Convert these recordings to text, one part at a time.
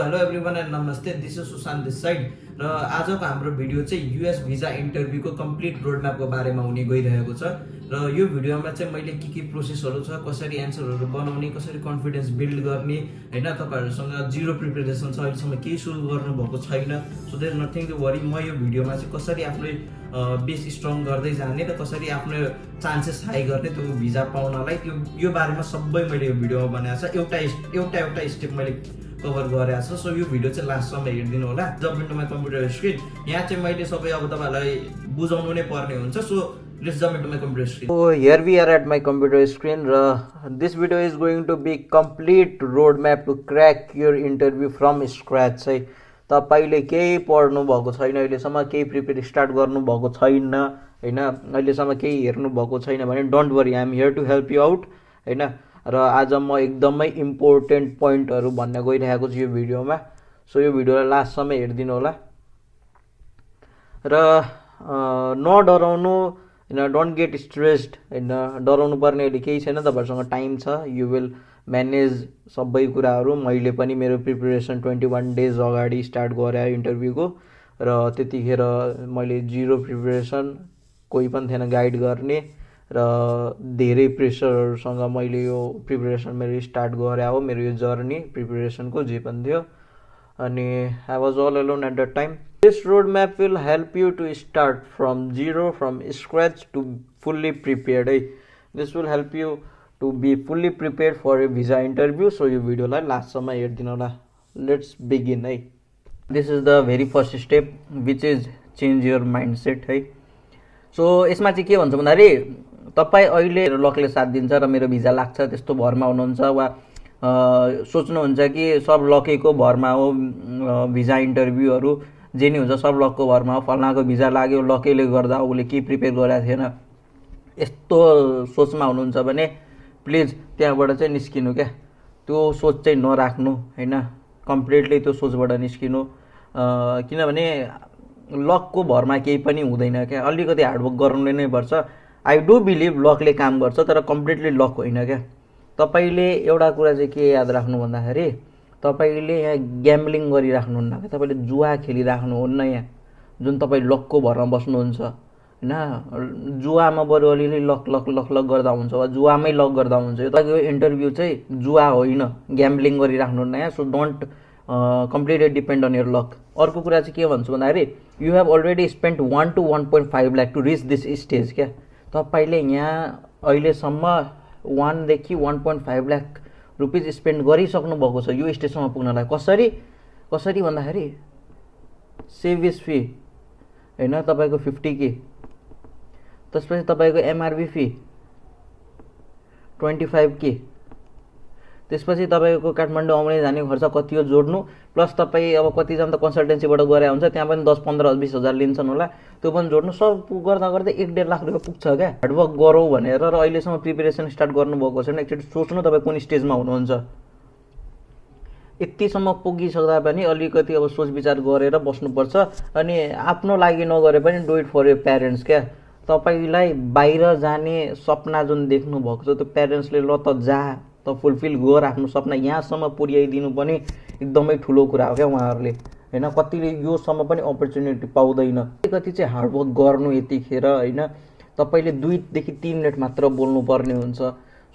Hello everyone and नमस्ते, this is Sushant this side र आजको हाम्रो भिडियो चाहिँ युएस भिजा इन्टरभ्यूको कम्प्लिट रोडम्यापको बारेमा हुने गइरहेको छ। र यो भिडियोमा चाहिँ मैले के प्रोसेसहरू छ, कसरी एन्सरहरू बनाउने, कसरी कन्फिडेन्स बिल्ड गर्ने हैन, तपाईहरुसँग जिरो प्रिपरेसन छ, अहिलेसम्म केही सुरु गर्नुभएको छैन, so there nothing to worry. म यो भिडियोमा चाहिँ कसरी आफूले बेस स्ट्रङ गर्दै जाने र कसरी आफ्नो चान्सेस हाई गर्ने त्यो भिजा पाउनलाई, त्यो यो बारेमा सबै मैले यो भिडियोमा बनाएको छ। एउटा स्टेप मैले कभर गरेको छ। सो यो भिडियो चाहिँ लास्टसम्म हेरिदिनु होला। Jump into my computer screen. यहाँ चाहिँ मैले सबै अब तपाईहरुलाई बुझाउनु नै पर्ने हुन्छ। So let's jump into my computer screen. So here we are at my computer screen. This video is going to be complete roadmap to crack your interview from scratch. है तपाईले केही पढ्नु भएको छैन, अहिलेसम्म केही प्रिपेयर स्टार्ट गर्नु भएको छैन हैन, अहिलेसम्म केही हेर्नु भएको छैन भने don't worry, I am here to help you out हैन। र आज म एकदमै इम्पोर्टेन्ट पोइन्टहरु भन्न गइरहेको छु यो भिडियोमा। सो यो भिडियोलाई लास्टसम्म हेर्दिनु होला र नडराउनु हैन, डोन्ट गेट स्ट्रेस्ड हैन, डराउनु पर्ने अहिले केही छैन, तपाईहरुसँग टाइम छ, यु विल म्यानेज सबै कुराहरु। मैले पनि मेरो प्रिपरेसन 21 डेज अगाडि स्टार्ट गरे इन्टरभ्यूको, र त्यतिखेर मैले जिरो प्रिपरेसन, कोही पनि थिएन गाइड गर्ने, र धेरै प्रेसरहरुसँग मैले यो प्रिपरेसन मेरो स्टार्ट गरे हो, मेरो यो जर्नी प्रिपरेसनको जे पनि थियो। अनि I was all alone at that time. This roadmap will help you to start from zero, from scratch to fully prepared. This will help you to be fully prepared for a visa interview. So you video la last sama herdinu होला. Let's begin. This is the very first step, which is change your mindset. So यसमा चाहिँ के भन्छ भन्दाखेरि तपाई अहिले लकले साथ दिन्छ र मेरो भिजा लाग्छ त्यस्तो भरमा हुनुहुन्छ, वा सोच्नुहुन्छ कि सब लकेको भरमा हो, भिजा इन्टरभ्यूहरु जे नि हुन्छ सब लकको भरमा हो, फल्नाको भिजा लाग्यो लकले गर्दा उले के प्रिपेयर गरेको थिएन, यस्तो सोचमा हुनुहुन्छ भने प्लिज त्यहाँबाट चाहिँ निस्किनु क्या। त्यो सोच चाहिँ नराख्नु हैन, कम्प्लिटली त्यो सोचबाट निस्किनु। किनभने लकको भरमा केही पनि हुँदैन क्या, अलिकति हार्डवर्क गर्नु नै पर्छ। आई डु बिलिभ लकले काम गर्छ, तर कम्प्लिटली लक होइन क्या। तपाईले एउटा कुरा चाहिँ के याद राख्नु भन्दाखेरि तपाईले यहाँ ग्याम्बलिङ गरिराख्नुहुन्न क्या, तपाईले जुवा खेलिराख्नुहुन्न यहाँ, जुन तपाई लकको भरमा बस्नुहुन्छ हैन। जुवामा बरु अलिअलि लक लक लक लक गर्दा हुन्छ, वा जुवामै लक गर्दा हुन्छ। यो तपाईको इन्टरभ्यू चाहिँ जुवा होइन, ग्याम्बलिङ गरिराख्नुहुन्न यहाँ। So don't completely depend on your luck. अर्को कुरा चाहिँ के भन्छु भन्दाखेरि you have already spent 1 to 1.5 lakh to reach this stage क्या। तपाईले यहाँ अहिलेसम्म 1 देखि 1.5 लाख रुपीज स्पेन्ड गरिसक्नु भएको छ यो स्टेजसम्म पुग्नलाई। कसरी भन्दाखेरि सेभिस फी हैन तपाईको 50k, त्यसपछि तपाईको एमआरबी फी 25k, त्यसपछि तपाईको काठमाडौँ आउने जाने खर्च कति हो जोड्नु, प्लस तपाई अब कति जन त कन्सल्टेन्सीबाट गरे हुन्छ, त्यहाँ पनि 10, 15, 20 हजार लिन्छन् होला, त्यो पनि जोड्नु। सब गर्दा गर्दै 1.5 लाख रुपैयाँ पुग्छ क्या। हार्डवर्क गरौँ भनेर र अहिलेसम्म प्रिपरेसन स्टार्ट गर्नुभएको छैन, एकचोटि सोच्नु तपाईँ कुन स्टेजमा हुनुहुन्छ। यतिसम्म पुगिसक्दा पनि अलिकति अब सोच विचार गरेर बस्नुपर्छ। अनि आफ्नो लागि नगरे पनि do it for your parents क्या। तपाईलाई बाहिर जाने सपना जुन देख्नु भएको छ त्यो प्यारेन्ट्सले ल त जा त फुलफिल गर आफ्नो सपना, यहाँसम्म पुर्याइदिनु पनि एकदमै ठुलो कुरा हो क्या उहाँहरूले हैन। कतिले योसम्म पनि अपर्च्युनिटी पाउँदैन। कति चाहिँ हार्डवर्क गर्नु यतिखेर हैन। तपाईले 2 देखि 3 मिनेट मात्र बोल्नु पर्ने हुन्छ।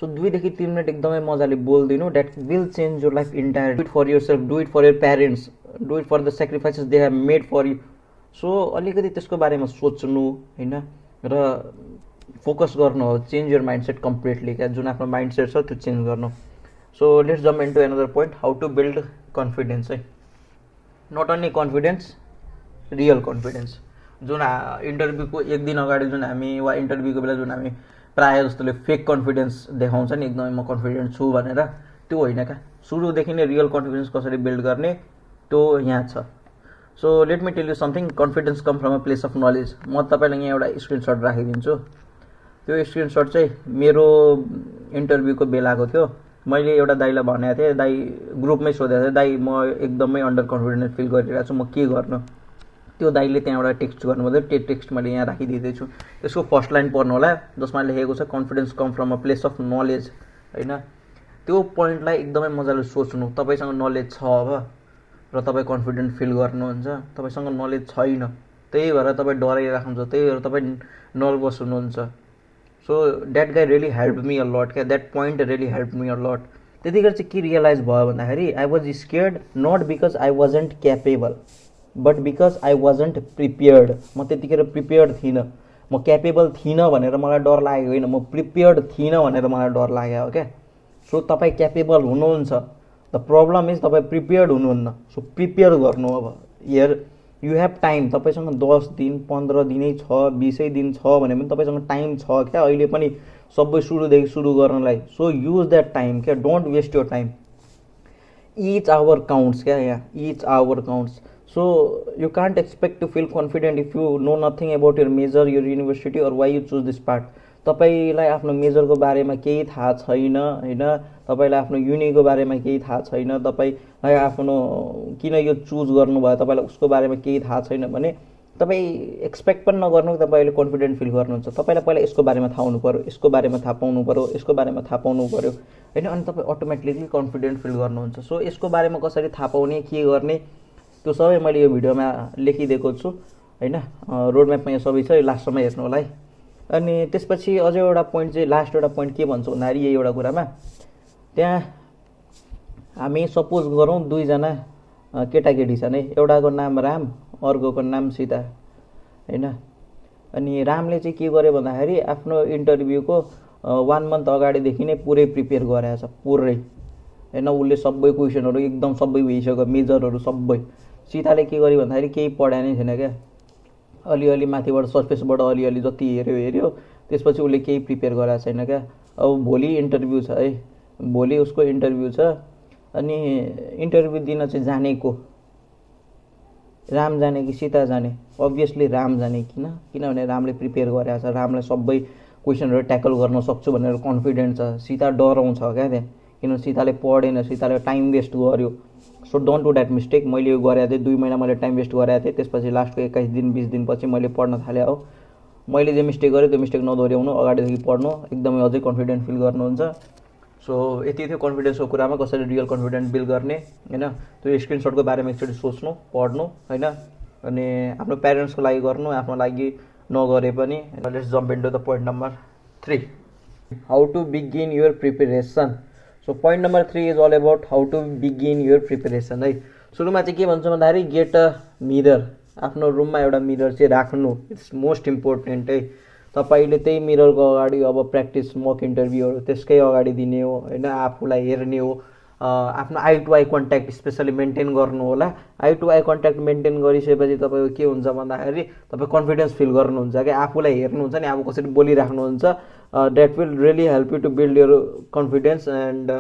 सो 2 देखि 3 मिनेट एकदमै मजाले बोल्दिनु, that will change your life entire. Do it for yourself, do it for your parents, do it for the sacrifices they have made for you. So अलिकति त्यसको बारेमा सोच्नु हैन र फोकस गर्नु हो, चेन्ज योर माइन्डसेट कम्प्लिटली क्या। जुन आफ्नो माइन्डसेट छ त्यो चेन्ज गर्नु। So let's jump into another point, how to build confidence है। Not only confidence, real confidence. जुन इन्टरभ्यूको 1 दिन अगाडि जुन हामी, वा इन्टरभ्यूको बेला जुन हामी प्रायः जस्तोले फेक कन्फिडेन्स देखाउँछ नि, एकदमै म कन्फिडेन्ट छु भनेर, त्यो होइन क्या। सुरुदेखि नै रियल कन्फिडेन्स कसरी बिल्ड गर्ने त्यो यहाँ छ। So let me tell you something, confidence come from a place of knowledge. म तपाईलाई यहाँ एउटा स्क्रिनसट राखिदिन्छु। त्यो स्क्रिनसट चाहिँ मेरो इन्टरभ्यूको बेलाको थियो। मैले एउटा दाइलाई भनेको थिएँ, दाइ ग्रुपमै सोधेको थिएँ, दाइ म एकदमै अन्डर कन्फिडेन्ट फिल गरिरहेको छु, म के गर्नु। त्यो दाइले त्यहाँबाट टेक्स्ट गर्नुभयो, त्यो टेक्स्ट मैले यहाँ राखिदिँदैछु। त्यसको फर्स्ट लाइन पढ्नु होला, जसमा लेखेको छ confidence come from a place of knowledge हैन। त्यो पोइन्टलाई एकदमै मजाले सोच्नु। तपाईसँग नलेज छ, अब र तपाईँ कन्फिडेन्ट फिल गर्नुहुन्छ, तपाईँसँग नलेज छैन, त्यही भएर तपाईँ डराइराख्नुहुन्छ, त्यही भएर तपाईँ नर्भस हुनुहुन्छ। So that guy really help me a lot क्या, that point really help me a lot. त्यतिखेर चाहिँ के रियलाइज भयो भन्दाखेरि I was scared not because I wasn't capable but because I wasn't prepared. म त्यतिखेर प्रिपेयर्ड थिइनँ, म क्यापेबल थिइनँ भनेर मलाई डर लागेको होइन, म प्रिपेयर्ड थिइनँ भनेर मलाई डर लाग्यो हो क्या। सो तपाईँ क्यापेबल हुनुहुन्छ, द प्रब्लम इज तपाईँ प्रिपेयर्ड हुनुहुन्न। सो प्रिपेयर गर्नु। अब हियर यु हेभ टाइम, तपाईँसँग 10 दिन 15 दिनै छ, 20 दिन छ भने पनि तपाईँसँग टाइम छ क्या अहिले पनि सबै सुरुदेखि सुरु गर्नलाई। सो युज द्याट टाइम क्या, don't waste your time. each hour counts क्या, यहाँ each hour counts. So you can't expect to feel confident if you know nothing about your major, your university or why you choose this part. तपाईँलाई आफ्नो मेजरको बारेमा केही थाहा छैन होइन, तपाईँलाई आफ्नो युनिको बारेमा केही थाहा छैन, तपाईँलाई आफ्नो किन यो चुज गर्नुभयो तपाईँलाई उसको बारेमा केही थाहा छैन भने तपाईँ एक्सपेक्ट पनि नगर्नु कि तपाईँले कन्फिडेन्ट फिल गर्नुहुन्छ। तपाईँलाई पहिला यसको बारेमा थाहा हुनु पऱ्यो, यसको बारेमा थाहा पाउनु पऱ्यो, यसको बारेमा थाहा पाउनु पऱ्यो होइन, अनि तपाईँ अटोमेटिकली कन्फिडेन्ट फिल गर्नुहुन्छ। सो यसको बारेमा कसरी थाहा पाउने, के गर्ने, त्यो सबै मैले यो भिडियोमा लेखिदिएको छु होइन। रोडम्यापमा यो सबै छ, यो लास्टसम्म हेर्नु होला है। अनि त्यसपछि अझै एउटा पोइन्ट चाहिँ, लास्ट एउटा पोइन्ट के भन्छु भन्दाखेरि यही एउटा कुरामा, त्यहाँ हामी सपोज गरौँ दुईजना केटाकेटी छन् है, एउटाको नाम राम अर्कोको नाम सीता होइन। अनि रामले चाहिँ के गर्यो भन्दाखेरि आफ्नो इन्टरभ्यूको 1 मन्थ अगाडिदेखि नै पुरै प्रिपेयर गरेको छ पुरै होइन, उसले सबै क्वेसनहरू एकदम सबै भइसक्यो, मेजरहरू सबै। सीताले के गर्यो भन्दाखेरि केही पढाए नै थिएन क्या, अलिअलि माथिबाट सर्फेसबाट अलिअलि जति हेऱ्यो, त्यसपछि उसले केही प्रिपेयर गरेको छैन क्या। अब भोलि इन्टरभ्यू छ है, भोलि उसको इन्टरभ्यू छ, अनि इन्टरभ्यू दिन चाहिँ जानेको राम जाने कि सीता जाने? अभियसली राम जाने। किनभने रामले प्रिपेयर गरेको छ, रामलाई सबै क्वेसनहरू ट्याकल गर्न सक्छु भनेर कन्फिडेन्ट छ। सीता डराउँछ क्या त्यहाँ, किनभने सीताले पढेन, सीताले टाइम वेस्ट गर्यो। So don't do that mistake. मैले यो गरेको थिएँ, 2 महिना मैले टाइम वेस्ट गरेको थिएँ, त्यसपछि लास्टको 21 दिन 20 दिनपछि मैले पढ्न थालेँ हो। मैले जे मिस्टेक गरेँ त्यो मिस्टेक नदोहोऱ्याउनु, अगाडिदेखि पढ्नु, एकदमै अझै कन्फिडेन्ट फिल गर्नुहुन्छ। सो यति थियो कन्फिडेन्सको कुरामा, कसरी रियल कन्फिडेन्ट बिल्ड गर्ने होइन। त्यो स्क्रिनसटको बारेमा एकचोटि सोच्नु, पढ्नु होइन, अनि आफ्नो प्यारेन्ट्सको लागि गर्नु, आफ्नो लागि नगरे पनि। Let's jump into the point number 3, how to begin your preparation. So point number 3 is all about how to begin your preparation है। सुरुमा चाहिँ के भन्छु भन्दाखेरि गेट अ मिरर, आफ्नो रुममा एउटा मिरर चाहिँ राख्नु, इट्स मोस्ट इम्पोर्टेन्ट है। तपाईँले त्यही मिररको अगाडि अब प्र्याक्टिस मक इन्टरभ्यूहरू त्यसकै अगाडि दिने हो होइन, आफूलाई हेर्ने हो, आफ्नो eye to eye contact specially maintain गर्नु होला। Eye to eye contact maintain गरिसकेपछि तपाईँको के हुन्छ भन्दाखेरि तपाईँ कन्फिडेन्स फिल गर्नुहुन्छ क्या, आफूलाई हेर्नुहुन्छ नि, आफू कसरी बोलिराख्नुहुन्छ, that will really help you to build your confidence and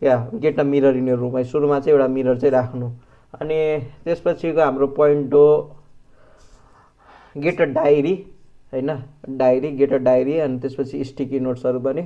या get a mirror in your room है। सुरुमा चाहिँ एउटा मिरर चाहिँ राख्नु। अनि त्यसपछिको हाम्रो पोइन्ट हो गेट अ डायरी होइन, डायरी, गेट अ डायरी। अनि त्यसपछि स्टिकी नोट्सहरू पनि,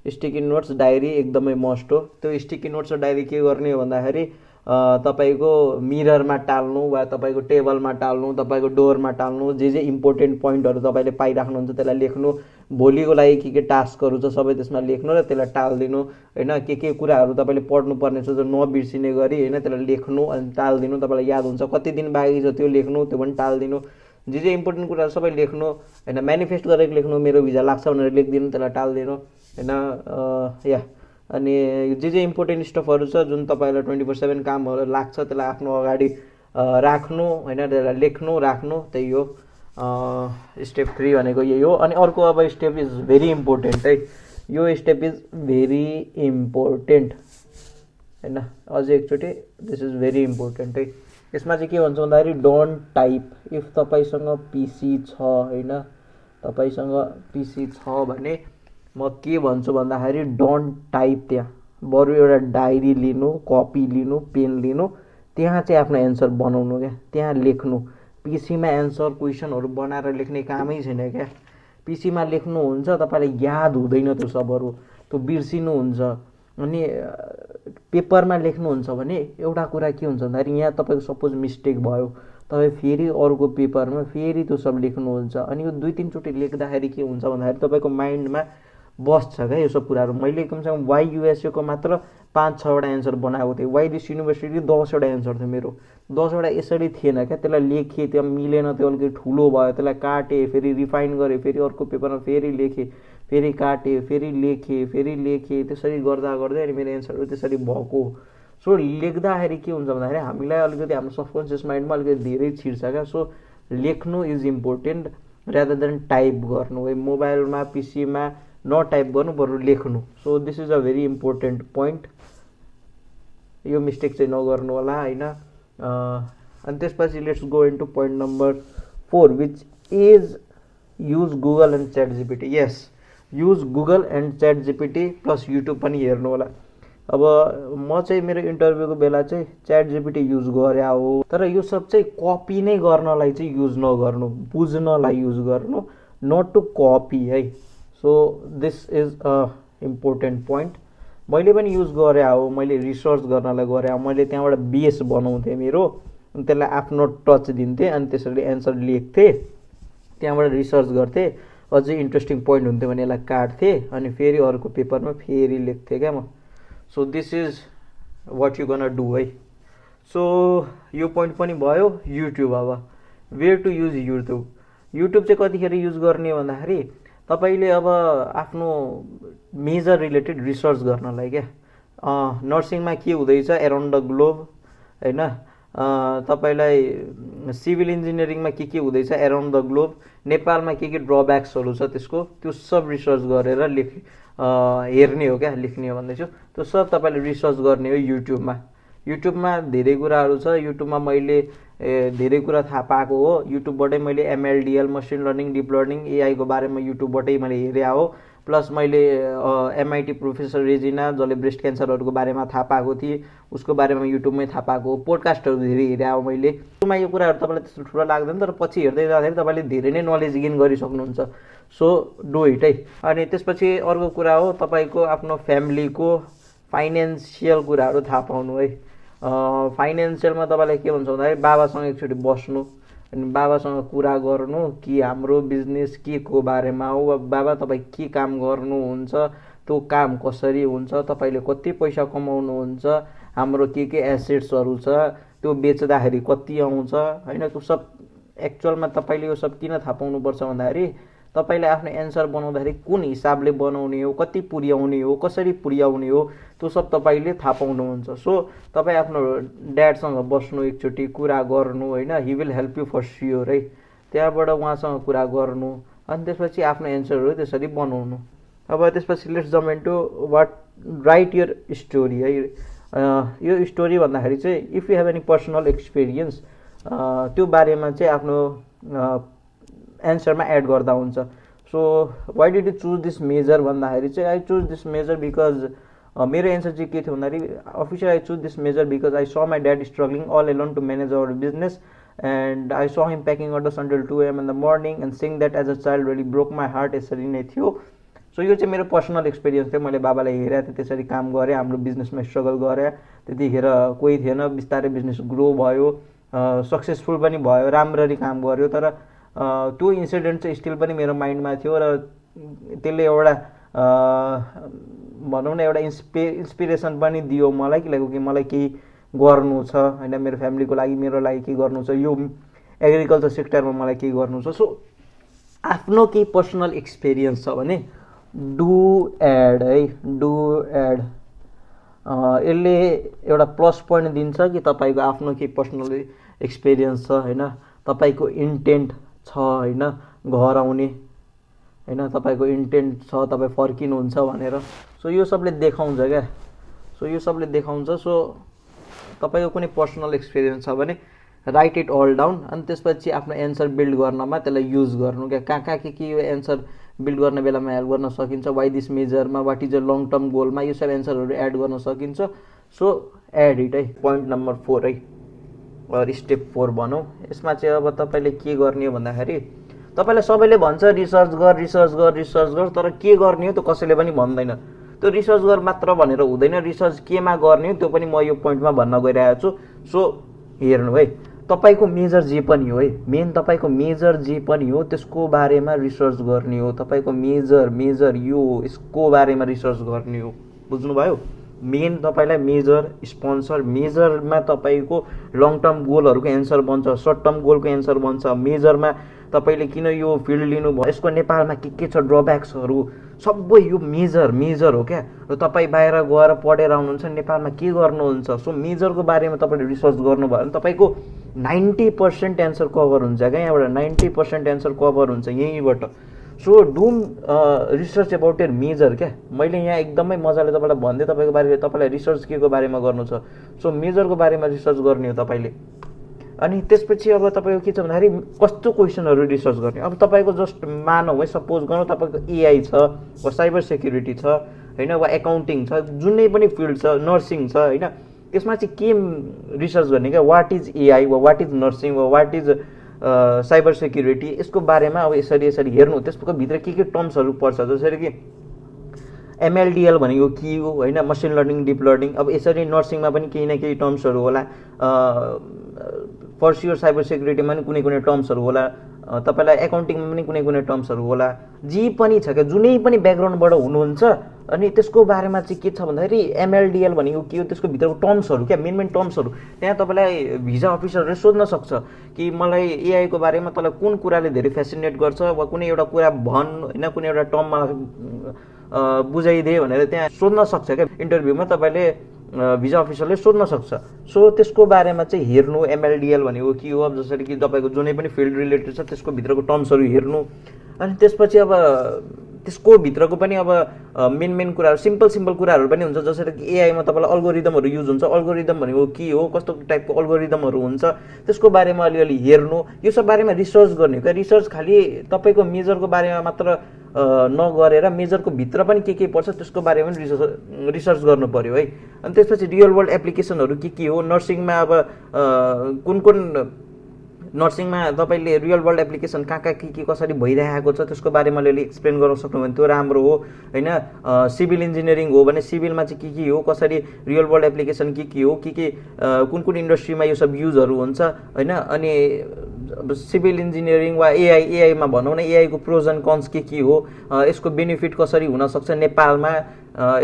स्टिकी नोट्स डायरी एकदमै मस्ट हो। त्यो स्टिकी नोट्स र डायरी के गर्ने हो भन्दाखेरि तपाईँको मिररमा टाल्नु वा तपाईँको टेबलमा टाल्नु, तपाईँको डोरमा टाल्नु, जे इम्पोर्टेन्ट पोइन्टहरू तपाईँले पाइराख्नुहुन्छ त्यसलाई लेख्नु, भोलिको लागि के टास्कहरू छ सबै त्यसमा लेख्नु र त्यसलाई टालिदिनु होइन। के कुराहरू तपाईँले पढ्नुपर्ने छ जो नबिर्सिने गरी होइन, त्यसलाई लेख्नु अनि टालिदिनु, तपाईँलाई याद हुन्छ कति दिन बाँकी छ त्यो लेख्नु, त्यो पनि टालिदिनु, जे इम्पोर्टेन्ट कुराहरू सबै लेख्नु होइन। म्यानिफेस्ट गरेर लेख्नु, मेरो भिजा लाग्छ भनेर लेखिदिनु, त्यसलाई टालिदिनु होइन या। अनि जे इम्पोर्टेन्ट स्टफहरू छ जुन तपाईँलाई 24/7 कामहरू लाग्छ त्यसलाई आफ्नो अगाडि राख्नु होइन, त्यसलाई लेख्नु राख्नु, त्यही हो स्टेप 3 भनेको यही हो। अनि अर्को अब स्टेप इज भेरी इम्पोर्टेन्ट है, यो स्टेप इज भेरी इम्पोर्टेन्ट होइन, अझै एकचोटि दिस इज भेरी इम्पोर्टेन्ट है। यसमा चाहिँ के भन्छ भन्दाखेरि डोन्ट टाइप। इफ तपाईँसँग पिसी छ होइन, तपाईँसँग पिसी छ भने म के भन्छु भन्दाखेरि डोन्ट टाइप, त्यहाँ बरु एउटा डायरी लिनु, कपी लिनु, पेन लिनु, त्यहाँ चाहिँ आफ्नो एन्सर बनाउनु क्या, त्यहाँ लेख्नु। पिसीमा एन्सर क्वेसनहरू बनाएर लेख्ने कामै छैन क्या, पिसीमा लेख्नुहुन्छ तपाईँलाई याद हुँदैन त्यो सबहरू, त्यो बिर्सिनुहुन्छ। अनि पेपरमा लेख्नुहुन्छ भने एउटा कुरा के हुन्छ भन्दाखेरि यहाँ तपाईँको सपोज मिस्टेक भयो, तपाईँ फेरि अर्को पेपरमा फेरि त्यो सब लेख्नुहुन्छ। अनि यो 2-3 चोटि लेख्दाखेरि के हुन्छ भन्दाखेरि तपाईँको माइन्डमा बस्छ क्या यो सब कुराहरू। मैले कमसेकम वाइ युएसएको मात्र 5-6वटा एन्सर बनाएको थिएँ। वाइ दिस युनिभर्सिटी 10वटा एन्सर थियो मेरो। 10वटा यसरी थिएन क्या, त्यसलाई लेखेँ, त्यो मिलेन, त्यो अलिकति ठुलो भयो, त्यसलाई काटेँ, फेरि रिफाइन गरेँ, फेरि अर्को पेपरमा फेरि लेखेँ, फेरि काटेँ, फेरि लेखेँ, त्यसरी गर्दा गर्दै अनि मेरो एन्सरहरू त्यसरी भएको। सो लेख्दाखेरि के हुन्छ भन्दाखेरि हामीलाई अलिकति हाम्रो सबकन्सियस माइन्डमा अलिकति धेरै छिर्छ क्या। सो लेख्नु is important rather than type गर्नु है। मोबाइलमा पिसीमा नटाइप गर्नु, बरु लेख्नु। So this is a very important point. यो मिस्टेक चाहिँ नगर्नु होला होइन। अनि त्यसपछि let's go into point number 4 which is use Google and chat GPT. Yes, use Google and chat GPT plus YouTube पनि हेर्नु होला। अब म चाहिँ मेरो इन्टरभ्यूको बेला चाहिँ च्याट जिपिटी युज गरे हो, तर यो सब चाहिँ कपी नै गर्नलाई चाहिँ युज नगर्नु, बुझ्नलाई युज गर्नु, नट टु कपी है। So this is a important point. मैले पनि युज गरे हो, मैले रिसर्च गर्नलाई गरे हो, मैले त्यहाँबाट बेस बनाउँथेँ मेरो, अनि त्यसलाई आफ्नो टच दिन्थेँ, अनि त्यसरी एन्सर लेख्थेँ, त्यहाँबाट रिसर्च गर्थेँ, अझै इन्ट्रेस्टिङ पोइन्ट हुन्थ्यो भने यसलाई काट्थेँ, अनि फेरि अर्को पेपरमा फेरि लेख्थेँ क्या म। So this is what you gonna do है। सो यो पोइन्ट पनि भयो। युट्युब, अब where to use YouTube. YouTube चाहिँ कतिखेर युज गर्ने भन्दाखेरि तपाईँले अब आफ्नो मेजर रिलेटेड रिसर्च गर्नलाई क्या, नर्सिङमा के हुँदैछ एराउन्ड द ग्लोब होइन, तपाईँलाई सिभिल इन्जिनियरिङमा के हुँदैछ एराउन्ड द ग्लोब, नेपालमा के ड्रब्याक्सहरू छ त्यसको, त्यो सब रिसर्च गरेर हेर्ने हो क्या, लेख्ने हो भन्दैछु। त्यो सब तपाईँले रिसर्च गर्ने हो युट्युबमा। युट्युबमा धेरै कुराहरू छ। युट्युबमा मैले धेरै कुरा थाहा पाएको हो। युट्युबबाटै मैले एमएलडिएल, मसिन लर्निङ, डिप लर्निङ, एआईको बारेमा युट्युबबाटै मैले हेरेँ हो। प्लस मैले एमआइटी प्रोफेसर रेजिना जसले ब्रेस्ट क्यान्सरहरूको बारेमा थाहा पाएको थिएँ, उसको बारेमा युट्युबमै थाहा पाएको हो। पोडकास्टहरू धेरै हेरेँ हो मैले। सुरुमा यो कुराहरू तपाईँलाई त्यस्तो ठुलो लाग्दैन, तर पछि हेर्दै जाँदाखेरि तपाईँले धेरै नै नलेज गेन गरिसक्नुहुन्छ। सो डु इट है। अनि त्यसपछि अर्को कुरा हो तपाईँको आफ्नो फ्यामिलीको फाइनेन्सियल कुराहरू थाहा पाउनु है। फाइनेन्सियलमा तपाईँलाई के भन्छ भन्दाखेरि बाबासँग एकचोटि बस्नु, अनि बाबासँग कुरा गर्नु कि हाम्रो बिजनेस के को बारेमा हो, बाबा तपाईँ के काम गर्नुहुन्छ, त्यो काम कसरी हुन्छ, तपाईँले कति पैसा कमाउनुहुन्छ, हाम्रो के एसेट्सहरू छ, त्यो बेच्दाखेरि कति आउँछ होइन। त्यो सब एक्चुअलमा तपाईँले यो सब किन थाहा पाउनुपर्छ भन्दाखेरि तपाईँले आफ्नो एन्सर बनाउँदाखेरि कुन हिसाबले बनाउने हो, कति पुर्याउने हो, कसरी पुर्याउने हो, त्यो सब तपाईँले थाहा पाउनुहुन्छ। सो तपाईँ आफ्नो ड्याडसँग बस्नु, एकचोटि कुरा गर्नु होइन, he will help you for sure है। त्यहाँबाट उहाँसँग कुरा गर्नु, अनि त्यसपछि आफ्नो एन्सरहरू त्यसरी बनाउनु। अब त्यसपछि let's jump into what write your story है। यो स्टोरी भन्दाखेरि चाहिँ if you have any personal experience, त्यो बारेमा चाहिँ आफ्नो एन्सरमा एड गर्दा हुन्छ। So why did you choose this major भन्दाखेरि चाहिँ I choose this major because मेरो एन्सर चाहिँ के थियो भन्दाखेरि official I choose this major because I saw my dad struggling all alone to manage our business and I स हिम packing orders until 2 AM in the morning and seeing that as a child really broke my heart, यसरी नै थियो। So यो चाहिँ मेरो personal experience थियो। मैले बाबालाई हेरेँ, त्यसरी काम गरेँ, हाम्रो बिजनेसमा स्ट्रगल गरेँ, त्यतिखेर कोही थिएन, बिस्तारै बिजनेस ग्रो भयो, सक्सेसफुल पनि भयो, राम्ररी काम गर्यो। तर त्यो इन्सिडेन्ट चाहिँ स्टिल पनि मेरो माइन्डमा थियो र त्यसले एउटा भनौँ न एउटा इन्सपिरेसन पनि दियो मलाई कि मलाई केही गर्नु छ होइन, मेरो फ्यामिलीको लागि, मेरो लागि केही गर्नु छ, यो एग्रिकल्चर सेक्टरमा मलाई केही गर्नु छ। सो आफ्नो केही पर्सनल एक्सपिरियन्स छ भने डु एड है, डु एड। यसले एउटा प्लस पोइन्ट दिन्छ कि तपाईँको आफ्नो केही पर्सनल एक्सपिरियन्स छ होइन, तपाईँको इन्टेन्ट छ होइन घर आउने होइन, तपाईँको इन्टेन्ट छ, तपाईँ फर्किनुहुन्छ भनेर। सो यो सबले देखाउँछ क्या, सो यो सबले देखाउँछ। सो तपाईँको कुनै पर्सनल एक्सपिरियन्स छ भने राइट इट अल डाउन, अनि त्यसपछि आफ्नो एन्सर बिल्ड गर्नमा त्यसलाई युज गर्नु क्या। कहाँ के यो एन्सर बिल्ड गर्ने बेलामा हेल्प गर्न सकिन्छ, वाइ दिस मेजरमा, what is a long term गोलमा, यो सब एन्सरहरू एड गर्न सकिन्छ। सो एड इट है। पोइन्ट नम्बर 4 है, स्टेप 4 भनौँ। यसमा चाहिँ अब तपाईँले के गर्ने हो भन्दाखेरि तपाईँलाई सबैले भन्छ रिसर्च गर, तर के गर्ने हो त्यो कसैले पनि भन्दैन। त्यो रिसर्च गर मात्र भनेर हुँदैन, रिसर्च केमा गर्ने हो त्यो पनि म यो पोइन्टमा भन्न गइरहेको छु। सो हेर्नु है, तपाईँको मेजर जे पनि हो है, मेन तपाईँको मेजर जे पनि हो त्यसको बारेमा रिसर्च गर्ने हो। तपाईँको मेजर यो यसको बारेमा रिसर्च गर्ने हो, बुझ्नुभयो? मेन तपाईँलाई मेजर, स्पोन्सर, मेजरमा तपाईँको लङ टर्म गोलहरूको एन्सर बन्छ, सर्ट टर्म गोलको एन्सर बन्छ। मेजरमा तपाईँले किन यो फिल्ड लिनुभयो, यसको नेपालमा के छ ड्रब्याक्सहरू, सबै यो मेजर हो क्या। र तपाईँ बाहिर गएर पढेर आउनुहुन्छ, नेपालमा के गर्नुहुन्छ, सो मेजरको बारेमा तपाईँले रिसर्च गर्नुभयो भने तपाईँको 90% एन्सर कभर हुन्छ क्या। यहाँबाट 90% एन्सर कभर हुन्छ यहीँबाट। So do research about your major क्या। मैले यहाँ एकदमै मजाले तपाईँलाई भनिदिएँ तपाईँको बारेमा, तपाईँलाई रिसर्च के को बारेमा गर्नु छ। सो मेजरको बारेमा रिसर्च गर्ने हो तपाईँले। अनि त्यसपछि अब तपाईँको के छ भन्दाखेरि कस्तो क्वेसनहरू रिसर्च गर्ने। अब तपाईँको जस्ट मानौँ है, सपोज गरौँ तपाईँको एआई छ, वा साइबर सेक्युरिटी छ होइन, वा एकाउन्टिङ छ, जुनै पनि फिल्ड छ, नर्सिङ छ होइन, यसमा चाहिँ के रिसर्च गर्ने क्या, वाट इज एआई, वा वाट इज नर्सिङ, वा वाट इज साइबर सेक्युरिटी, यसको बारेमा अब यसरी हेर्नु। त्यसको भित्र के टर्म्सहरू पर्छ, जसरी कि एमएलडिएल भनेको के हो होइन, मसिन लर्निङ, डिप लर्निङ। अब यसरी नर्सिङमा पनि केही न केही टर्म्सहरू होला, फर स्योर साइबर सेक्युरिटीमा पनि कुनै टर्म्सहरू होला, तपाईँलाई एकाउन्टिङमा पनि कुनै टर्म्सहरू होला। जे पनि छ क्या, जुनै पनि ब्याकग्राउन्डबाट हुनुहुन्छ, अनि त्यसको बारेमा चाहिँ के छ भन्दाखेरि एमएलडिएल भनेको के हो, त्यसको भित्रको टर्म्सहरू क्या, मेन टर्म्सहरू। त्यहाँ तपाईँलाई भिजा अफिसरले सोध्न सक्छ कि मलाई एआईको बारेमा तँलाई कुन कुराले धेरै फेसिनेट गर्छ, वा कुनै एउटा कुरा भन् होइन, कुनै एउटा टर्म मलाई बुझाइदिए भनेर त्यहाँ सोध्न सक्छ क्या। इन्टरभ्यूमा तपाईँले भिजा अफिसरले सोध्न सक्छ। सो त्यसको बारेमा चाहिँ हेर्नु, एमएलडिएल भनेको के हो। अब जसरी कि तपाईँको जुनै पनि फिल्ड रिलेटेड छ त्यसको भित्रको टर्म्सहरू हेर्नु। अनि त्यसपछि अब त्यसको भित्रको पनि अब मेन कुराहरू, सिम्पल कुराहरू पनि हुन्छ। जसरी कि एआईमा तपाईँलाई अल्गोरिदमहरू युज हुन्छ, अल्गोरिदम भनेको के हो, कस्तो टाइपको अल्गोरिदमहरू हुन्छ, त्यसको बारेमा अलिअलि हेर्नु। यो सब बारेमा रिसर्च गर्ने क्या। रिसर्च खालि तपाईँको मेजरको बारेमा मात्र नगरेर मेजरको भित्र पनि के पर्छ त्यसको बारेमा पनि रिसर्च गर्नु पऱ्यो है। अनि त्यसपछि रियल वर्ल्ड एप्लिकेसनहरू के हो, नर्सिङमा अब कुन नर्सिङमा तपाईँले रियल वर्ल्ड एप्लिकेसन कहाँ के कसरी भइरहेको छ त्यसको बारेमा अलिअलि एक्सप्लेन गर्न सक्नु भने त्यो राम्रो हो होइन। सिभिल इन्जिनियरिङ हो भने सिभिलमा चाहिँ के हो, कसरी रियल वर्ल्ड एप्लिकेसन के हो, कुन इन्डस्ट्रीमा यो सब युजहरू हुन्छ होइन। अनि सिभिल इन्जिनियरिङ वा एआईमा भनौँ न, एआईको प्रोज एन्ड कन्स के हो, यसको बेनिफिट कसरी हुनसक्छ नेपालमा,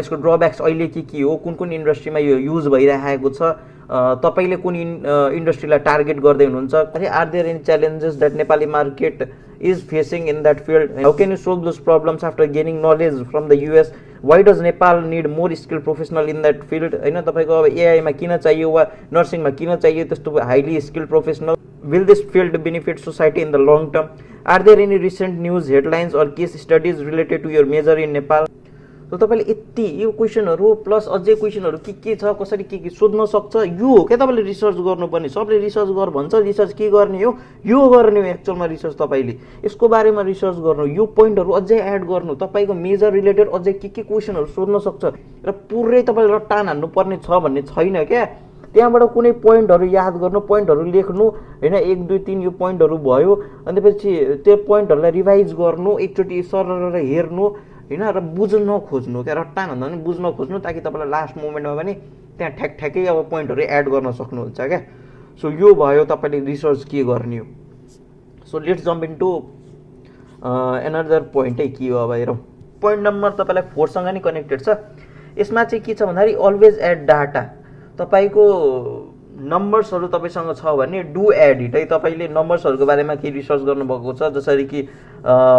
यसको ड्रब्याक्स अहिले के हो, कुन इन्डस्ट्रीमा यो युज भइरहेको छ, तपाईँले कुन इन्डस्ट्रीलाई टार्गेट गर्दै हुनुहुन्छ, are there any challenges that Nepali market is facing in that field, how can you solve those problems after gaining knowledge from the US, why does Nepal need more skill professional in that field होइन। तपाईँको अब एआईमा किन चाहियो वा नर्सिङमा किन चाहियो त्यस्तो highly skill professional, will this field benefit society in the long term, are there any recent news headlines or case studies related to your major in Nepal. त तपाईँले यति यो क्वेसनहरू प्लस अझै क्वेसनहरू के छ, कसरी के सोध्न सक्छ, यो हो क्या तपाईँले रिसर्च गर्नुपर्ने। सबले रिसर्च गर भन्छ, रिसर्च के गर्ने हो, यो गर्ने हो एक्चुअलमा रिसर्च। तपाईँले यसको बारेमा रिसर्च गर्नु, यो पोइन्टहरू अझै एड गर्नु, तपाईँको मेजर रिलेटेड अझै के क्वेसनहरू सोध्न सक्छ। र पुरै तपाईँले रट्टान हान्नुपर्ने छ भन्ने छैन क्या। त्यहाँबाट कुनै पोइन्टहरू याद गर्नु, पोइन्टहरू लेख्नु होइन, 1 2 3 यो पोइन्टहरू भयो। अनि त्यसपछि त्यो पोइन्टहरूलाई रिभाइज गर्नु, एकचोटि सरर हेर्नु होइन, र बुझ्न खोज्नु क्या। रट्टान भन्दा पनि बुझ्न खोज्नु, ताकि तपाईँलाई लास्ट मोमेन्टमा पनि त्यहाँ ठ्याक्कै अब पोइन्टहरू एड गर्न सक्नुहुन्छ क्या। सो यो भयो तपाईँले रिसर्च के गर्ने हो। So let's jump into another point है, के हो अब हेरौँ। पोइन्ट नम्बर तपाईँलाई 4 सँग नै कनेक्टेड छ। यसमा चाहिँ के छ भन्दाखेरि अलवेज एड डाटा। तपाईँको नम्बर्सहरू तपाईँसँग छ भने डु एड इट है। तपाईँले नम्बर्सहरूको बारेमा के रिसर्च गर्नुभएको छ, जसरी कि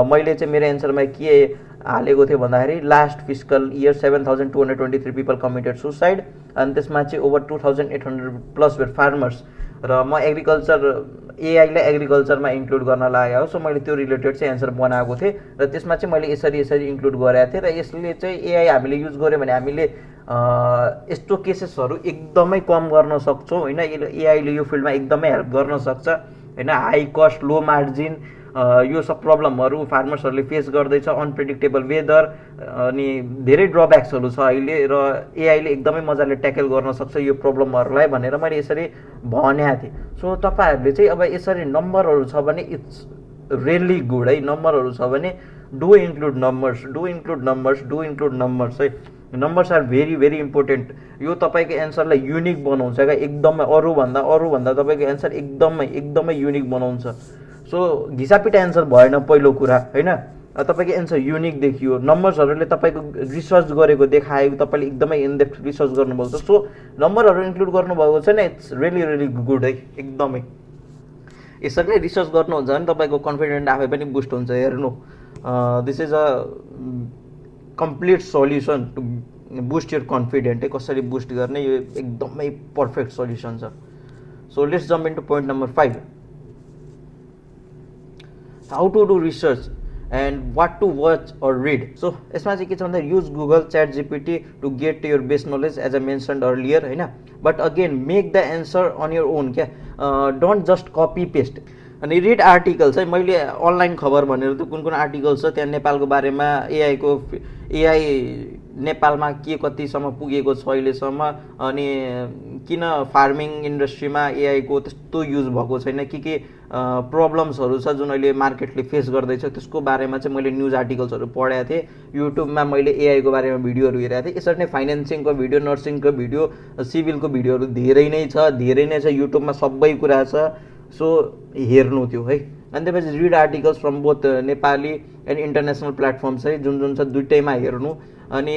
मैले चाहिँ मेरो एन्सरमा के हालेको थिएँ भन्दाखेरि last fiscal year 7223 people committed suicide, अनि त्यसमा चाहिँ ओभर 2800+ वेयर फार्मर्स। र म एग्रिकल्चर एआईलाई एग्रिकल्चरमा इन्क्लुड गर्न लागेको हो। सो मैले त्यो रिलेटेड चाहिँ एन्सर बनाएको थिएँ, र त्यसमा चाहिँ मैले यसरी इन्क्लुड गरेको थिएँ। र यसले चाहिँ एआई हामीले युज गऱ्यो भने हामीले यस्तो केसेसहरू एकदमै कम गर्न सक्छौँ होइन। एआईले यो फिल्डमा एकदमै हेल्प गर्न सक्छ होइन। हाई कस्ट, लो मार्जिन, यो सब प्रब्लमहरू फार्मर्सहरूले फेस गर्दैछ, अनप्रेडिक्टेबल वेदर, अनि धेरै ड्रब्याक्सहरू छ अहिले, र एआईले एकदमै मजाले ट्याकल गर्न सक्छ यो प्रब्लमहरूलाई भनेर मैले यसरी भनेको थिएँ। सो तपाईँहरूले चाहिँ अब यसरी नम्बरहरू छ भने इट्स रियली गुड है। नम्बरहरू छ भने डु इन्क्लुड नम्बर्स है। Numbers are very very important. यो तपाईँको एन्सरलाई युनिक बनाउँछ क्या, एकदमै अरूभन्दा तपाईँको एन्सर एकदमै युनिक बनाउँछ। सो घिसापिटा एन्सर भएन पहिलो कुरा होइन, तपाईँको एन्सर युनिक देखियो, नम्बर्सहरूले तपाईँको रिसर्च गरेको देखायो, तपाईँले एकदमै इनडेप्थ रिसर्च गर्नुभएको छ। सो नम्बरहरू इन्क्लुड गर्नुभएको छ नि, इट्स रियली गुड है, एकदमै यसरी नै रिसर्च गर्नुहुन्छ भने तपाईँको कन्फिडेन्ट आफै पनि बुस्ट हुन्छ। हेर्नु, this is a complete solution to boost your confident है, कसरी बुस्ट गर्ने, यो एकदमै पर्फेक्ट सल्युसन छ। So let's jump into point number 5, how to do research and what to watch or read. So यसमा चाहिँ के छ भन्दा use Google, ChatGPT to get your best knowledge as I mentioned earlier होइन, but again make the answer on your own क्या, don't just copy paste. अनि read articles है, मैले अनलाइन खबर भनेर त कुन आर्टिकल्स छ त्यहाँ नेपालको बारेमा, एआई नेपालमा के कतिसम्म पुगेको छ अहिलेसम्म, अनि किन फार्मिङ इन्डस्ट्रीमा एआईको त्यस्तो युज भएको छैन, के प्रब्लम्सहरू छ जुन अहिले मार्केटले फेस गर्दैछ त्यसको बारेमा चाहिँ मैले न्युज आर्टिकल्सहरू पढेको थिएँ। युट्युबमा मैले एआईको बारेमा भिडियोहरू हेरेको थिएँ। यसरी नै फाइनेन्सिङको भिडियो, नर्सिङको भिडियो, सिभिलको भिडियोहरू धेरै नै छ युट्युबमा, सबै कुरा छ। सो हेर्नु त्यो है। अनि त्यसपछि read articles from both Nepali and international platforms है, जुन छ दुइटैमा हेर्नु। अनि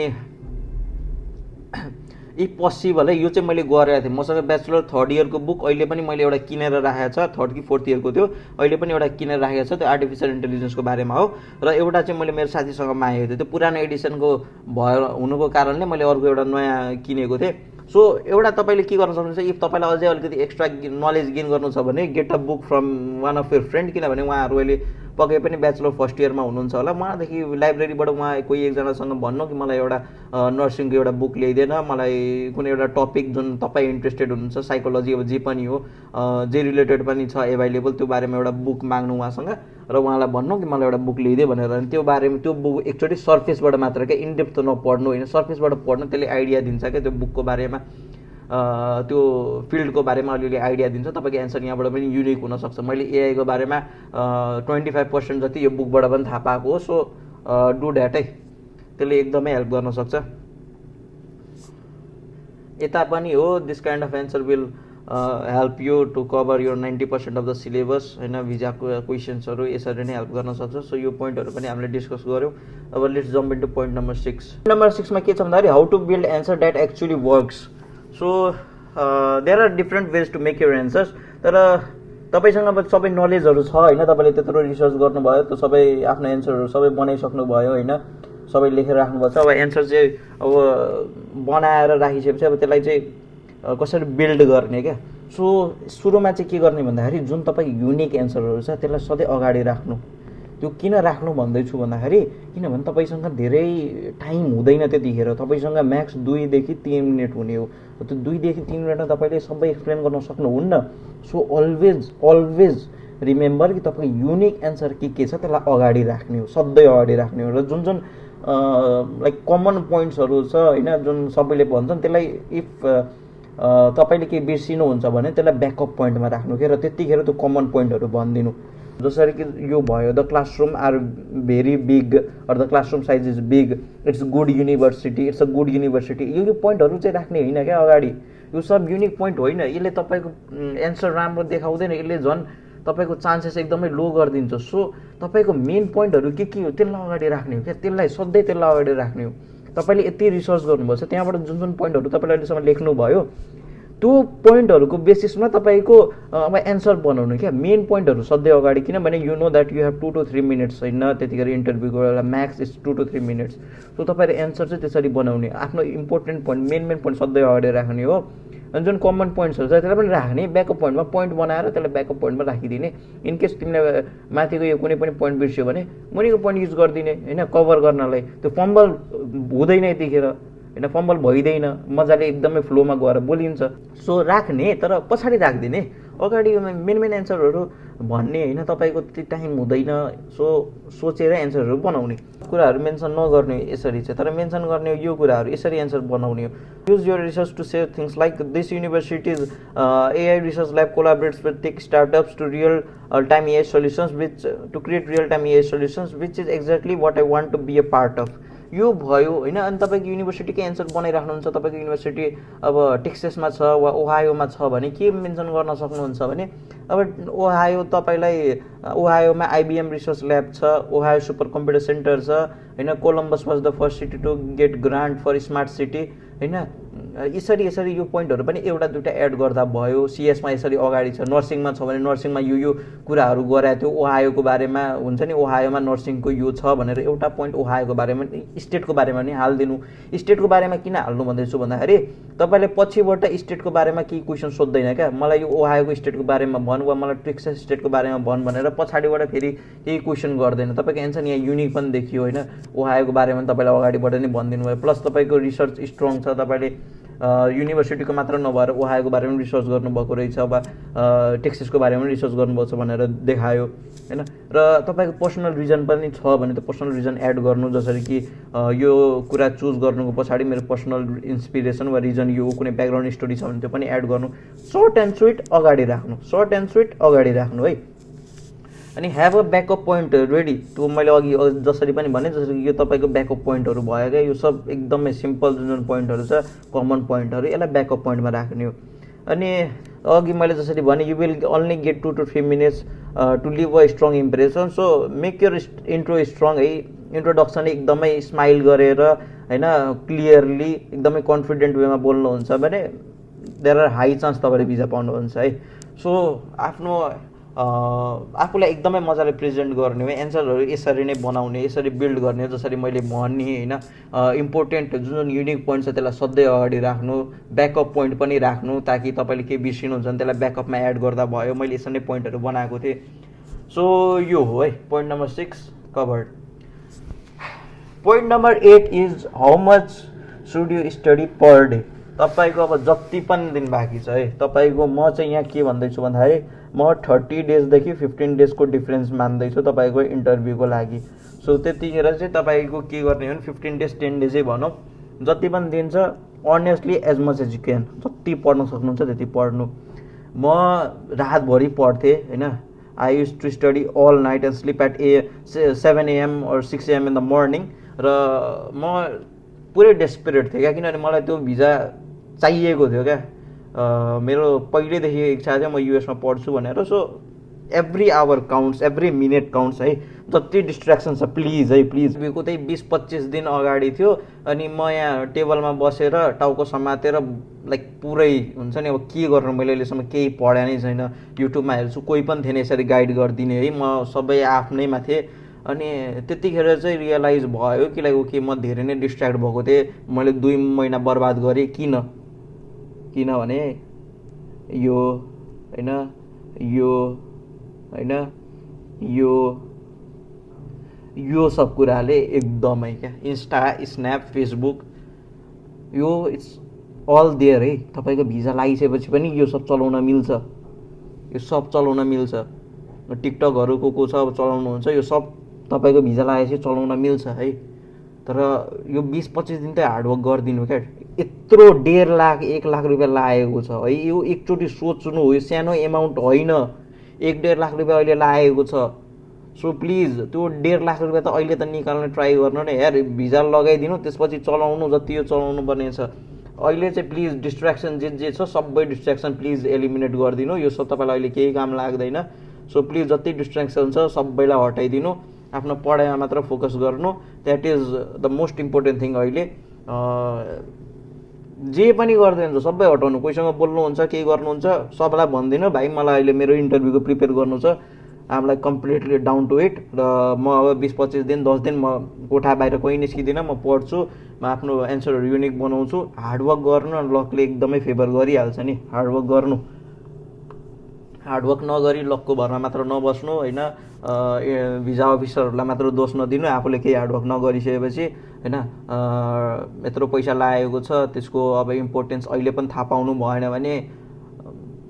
इफ पोसिबल है, यो चाहिँ मैले गरेको थिएँ, मसँग ब्याचलर 3rd इयरको बुक अहिले पनि मैले एउटा किनेर राखेको छ, 3rd कि 4th इयरको थियो, अहिले पनि एउटा किनेर राखेको छ, त्यो आर्टिफिसियल इन्टेलिजेन्सको बारेमा हो। र एउटा चाहिँ मैले मेरो साथीसँग मागेको थिएँ, त्यो पुरानो एडिसनको हुनुको कारणले मैले अर्को एउटा नयाँ किनेको थिएँ। सो एउटा तपाईँले के गर्न सक्नुहुन्छ, इफ तपाईँलाई अझै अलिकति एक्स्ट्रा नलेज गेन गर्नु छ भने get a book from one of your friend, किनभने उहाँहरू अहिले पक्कै पनि ब्याचलर 1st इयरमा हुनुहुन्छ होला। उहाँदेखि लाइब्रेरीबाट उहाँ कोही एकजनासँग भन्नु कि मलाई एउटा नर्सिङको एउटा बुक ल्याइदिएन, मलाई कुनै एउटा टपिक जुन तपाईँ इन्ट्रेस्टेड हुनुहुन्छ, साइकोलोजी अब जे पनि हो, जे रिलेटेड पनि छ एभाइलेबल, त्यो बारेमा एउटा बुक माग्नु उहाँसँग र उहाँलाई भन्नु कि मलाई एउटा बुक ल्याइदिए भनेर। अनि त्यो बारेमा त्यो बुक एकचोटि सर्फेसबाट मात्र क्या, इनडेप्थ नपढ्नु होइन, सर्फेसबाट पढ्नु, त्यसले आइडिया दिन्छ क्या त्यो बुकको बारेमा, त्यो फिल्डको बारेमा अलिअलि आइडिया दिन्छ। तपाईँको एन्सर यहाँबाट पनि युनिक हुनसक्छ। मैले एआईको बारेमा 25% जति यो बुकबाट पनि थाहा पाएको हो। सो डु द्याट है, त्यसले एकदमै हेल्प गर्न सक्छ। यता पनि हो, this kind of answer will help you to cover your 90% of the syllabus होइन, भिजाको क्वेसन्सहरू यसरी नै हेल्प गर्न सक्छ। सो यो पोइन्टहरू पनि हामीले डिस्कस गऱ्यौँ। अब let's jump into point number 6। Number 6मा के छ भन्दाखेरि how to build answer that actually works. So there are different ways to make your answers. तर तपाईँसँग अब सबै नलेजहरू छ होइन, तपाईँले त्यत्रो रिसर्च गर्नुभयो, त्यो सबै आफ्नो एन्सरहरू सबै बनाइसक्नुभयो होइन, सबै लेखेर राख्नुभएको छ। अब एन्सर चाहिँ अब बनाएर राखिसकेपछि अब त्यसलाई चाहिँ कसरी बिल्ड गर्ने क्या। सो सुरुमा चाहिँ के गर्ने भन्दाखेरि जुन तपाईँ युनिक एन्सरहरू छ त्यसलाई सधैँ अगाडि राख्नु। त्यो किन राख्नु भन्दैछु भन्दाखेरि किनभने तपाईँसँग धेरै टाइम हुँदैन त्यतिखेर, तपाईँसँग म्याक्स 2 देखि 3 मिनट हुने हो। त्यो 2 देखि 3 मिनटमा तपाईँले सबै एक्सप्लेन गर्न सक्नुहुन्न। सो अलवेज रिमेम्बर कि तपाईँ युनिक एन्सर के छ त्यसलाई अगाडि राख्ने हो, सधैँ अगाडि राख्ने हो। र जुन लाइक कमन पोइन्ट्सहरू छ होइन, जुन सबैले भन्छन् त्यसलाई इफ तपाईँले केही बिर्सिनुहुन्छ भने त्यसलाई ब्याकअप पोइन्टमा राख्नु क्या, र त्यतिखेर त्यो कमन पोइन्टहरू भनिदिनु। जसरी कि यो भयो, the classroom are very big or the classroom size is big, it's good university, it's a good university. यो पोइन्टहरू चाहिँ राख्ने होइन क्या अगाडि, यो सब युनिक पोइन्ट होइन। यसले तपाईँको एन्सर राम्रो देखाउँदैन, यसले झन् तपाईँको चान्सेस एकदमै लो गरिदिन्छ। सो तपाईँको मेन पोइन्टहरू के हो त्यसलाई अगाडि राख्ने हो क्या, त्यसलाई सधैँ त्यसलाई अगाडि राख्ने हो। तपाईँले यति रिसर्च गर्नुभएको छ, त्यहाँबाट जुन पोइन्टहरू तपाईँले अहिलेसम्म लेख्नुभयो त्यो पोइन्टहरूको बेसिसमा तपाईँको अब एन्सर बनाउनु क्या, मेन पोइन्टहरू सधैँ अगाडि। किनभने you know that you have 2 to 3 minutes होइन, त्यतिखेर इन्टरभ्यूको बेला Max is 2 to 3 minutes. So तपाईँले एन्सर चाहिँ त्यसरी बनाउने, आफ्नो इम्पोर्टेन्ट पोइन्ट मेन पोइन्ट सधैँ अगाडि राख्ने हो। अनि जुन कमन पोइन्ट्सहरू छ त्यसलाई पनि राख्ने, ब्याकअप पोइन्टमा पोइन्ट बनाएर त्यसलाई ब्याकअप पोइन्टमा राखिदिने। इनकेस तिमीले माथिको यो कुनै पनि पोइन्ट बिर्स्यो भने मुनिको पोइन्ट युज गरिदिने होइन, कभर गर्नलाई। त्यो फम्बल हुँदैन यतिखेर होइन, फम्बल भइँदैन, मजाले एकदमै फ्लोमा गएर बोलिन्छ। सो राख्ने तर पछाडि राखिदिने, अगाडि मेन एन्सरहरू भन्ने होइन, तपाईँको त्यति टाइम हुँदैन। सो सोचेर एन्सरहरू बनाउने, कुराहरू मेन्सन नगर्ने यसरी चाहिँ, तर मेन्सन गर्ने यो कुराहरू यसरी एन्सर बनाउने हो। Use your research to share things like this universities AI research lab collaborates with tech startups to real time AI solutions which to create real time AI solutions which is exactly what I want to be a part of. यो भयो होइन। अनि तपाईँको युनिभर्सिटीकै answer बनाइराख्नुहुन्छ, तपाईँको university अब टेक्सासमा छ वा ओहायोमा छ भने के मेन्सन गर्न सक्नुहुन्छ भने अब ओहायो तपाईँलाई ओहायोमा आइबिएम रिसर्च ल्याब छ, ओहायो सुपर कम्प्युटर सेन्टर छ होइन, Columbus was the first city to get grant for smart city होइन। यसरी यसरी यो पोइन्टहरू पनि एउटा दुइटा एड गर्दा भयो। सिएसमा यसरी अगाडि छ, नर्सिङमा छ भने नर्सिङमा यो कुराहरू गराएको थियो, ओहायोको बारेमा हुन्छ नि, ओहायोमा नर्सिङको यो छ भनेर एउटा पोइन्ट ओहायोको बारेमा स्टेटको बारेमा नि हालिदिनु। स्टेटको बारेमा किन हाल्नु भन्दैछु भन्दाखेरि तपाईँले पछिबाट स्टेटको बारेमा केही क्वेसन सोध्दैन क्या, मलाई यो ओहायोको स्टेटको बारेमा भन् वा मलाई टेक्सास स्टेटको बारेमा भन् भनेर पछाडिबाट फेरि केही क्वेसन गर्दैन। तपाईँको एन्सर यहाँ युनिक पनि देखियो होइन, ओहायोको बारेमा तपाईँलाई अगाडिबाट नै भनिदिनु भयो। प्लस तपाईँको रिसर्च स्ट्रङ छ, तपाईँले युनिभर्सिटीको मात्र नभएर ओहायोको बारेमा रिसर्च गर्नुभएको रहेछ वा टेक्सासको बारेमा रिसर्च गर्नुभएको छ भनेर देखायो होइन। र तपाईँको पर्सनल रिजन पनि छ भने त पर्सनल रिजन एड गर्नु, जसरी कि यो कुरा चुज गर्नुको पछाडि मेरो पर्सनल इन्सपिरेसन वा रिजन यो कुनै ब्याकग्राउन्ड स्टोरी छ भने त्यो पनि एड गर्नु। सर्ट एन्ड स्विट अगाडि राख्नु, सर्ट एन्ड स्विट अगाडि राख्नु है। अनि have a backup point ready, त्यो मैले अघि जसरी पनि भने जसरी यो तपाईँको ब्याकअप पोइन्टहरू भयो क्या, यो सब एकदमै सिम्पल जुन जुन पोइन्टहरू छ कमन पोइन्टहरू, यसलाई ब्याकअप पोइन्टमा राख्ने हो। अनि अघि मैले जसरी भने you will only get 2 to 3 minutes to leave a strong impression, so make your intro strong है। इन्ट्रोडक्सन एकदमै स्माइल गरेर होइन, क्लियरली एकदमै कन्फिडेन्ट वेमा बोल्नुहुन्छ भने देयर आर हाई चान्स तपाईँले भिजा पाउनुहुन्छ है। सो आफ्नो आफूलाई एकदमै मजाले प्रेजेन्ट गर्ने हो, एन्सरहरू यसरी नै बनाउने, यसरी बिल्ड गर्ने, जसरी मैले भने होइन। इम्पोर्टेन्ट जुन जुन युनिक पोइन्ट छ त्यसलाई सधैँ अगाडि राख्नु, ब्याकअप पोइन्ट पनि राख्नु, ताकि तपाईँले केही बिर्सिनुहुन्छ भने त्यसलाई ब्याकअपमा एड गर्दा भयो। मैले यसरी नै पोइन्टहरू बनाएको थिएँ। सो यो हो है point number 6 covered. Point number 8 is how much should you study per day. तपाईँको अब जति पनि दिन बाँकी छ है, तपाईँको म चाहिँ यहाँ के भन्दैछु भन्दाखेरि म 30 डेजदेखि 15 डेजको डिफ्रेन्स मान्दैछु तपाईँको इन्टरभ्यूको लागि। सो त्यतिखेर चाहिँ तपाईँको के गर्ने हो भने 15 डेज 10 डेजै भनौँ, जति पनि दिन छ honestly as much as you can, जति पढ्न सक्नुहुन्छ त्यति पढ्नु। म रातभरि पढ्थेँ होइन, I use to study all night and sleep at 7 AM or 6 AM in the morning. र म पुरै डेस्परेट थिएँ क्या, किनभने मलाई त्यो भिजा चाहिएको थियो क्या। मेरो पहिल्यैदेखि इच्छा थियो म युएसमा पढ्छु भनेर। So every hour counts, every minute counts है। जति डिस्ट्र्याक्सन छ प्लिज है, प्लिज। को त्यही 20-25 दिन अगाडि थियो, अनि म यहाँ टेबलमा बसेर टाउको समातेर लाइक पुरै हुन्छ नि, अब के गर्नु, मैले अहिलेसम्म केही पढाइ नै छैन, युट्युबमा हेर्छु कोही पनि थिएन यसरी गाइड गरिदिने है, म सबै आफ्नैमा थिएँ। अनि त्यतिखेर चाहिँ रियलाइज भयो कि लाइक ओके म धेरै नै डिस्ट्र्याक्ट भएको थिएँ, मैले 2 महिना बर्बाद गरेँ। किनभने यो होइन, यो होइन, यो सब कुराले एकदमै क्या, इन्स्टा स्न्याप फेसबुक यो इट्स अल देयर है। तपाईँको भिजा लागिसकेपछि पनि यो सब चलाउन मिल्छ, यो सब चलाउन मिल्छ। टिकटकहरू को छ अब चलाउनुहुन्छ, यो सब तपाईँको भिजा लागेपछि चलाउन मिल्छ है। तर यो 20-25 दिन चाहिँ हार्डवर्क गरिदिनु क्या। यत्रो 1.5 लाख 1 लाख रुपियाँ लागेको छ है, यो एकचोटि सोच्नु हो, यो सानो एमाउन्ट होइन। 1.5 लाख रुपियाँ अहिले लागेको छ। सो प्लिज त्यो 1.5 लाख रुपियाँ त अहिले त निकाल्ने ट्राई गर्नु नै यार, भिजा लगाइदिनु त्यसपछि चलाउनु जति यो चलाउनु पर्ने छ। अहिले चाहिँ प्लिज डिस्ट्र्याक्सन जे छ सबै डिस्ट्र्याक्सन प्लिज एलिमिनेट गरिदिनु, यो सब तपाईँलाई अहिले केही काम लाग्दैन। सो प्लिज जति डिस्ट्र्याक्सन छ सबैलाई हटाइदिनु, आफ्नो पढाइमा मात्र फोकस गर्नु, that is the most important thing. अहिले जे पनि गर्दै हुन्छ सबै हटाउनु। कोहीसँग बोल्नुहुन्छ केही गर्नुहुन्छ सबलाई भनिदिनु भाइ मलाई अहिले मेरो इन्टरभ्यूको प्रिपेयर गर्नु छ, um like completely down to it. र म अब 20-25 दिन 10 दिन म कोठा बाहिर कोही निस्किदिनँ, म पढ्छु, म आफ्नो एन्सरहरू युनिक बनाउँछु। हार्डवर्क गर्नु, लकले एकदमै फेभर गरिहाल्छ नि। हार्डवर्क गर्नु, हार्डवर्क नगरी लकको भरमा मात्र नबस्नु होइन। भिजा अफिसरहरूलाई मात्र दोष नदिनु, आफूले केही हार्डवर्क नगरिसकेपछि होइन। यत्रो पैसा लागेको छ त्यसको अब इम्पोर्टेन्स अहिले पनि थाहा पाउनु भएन भने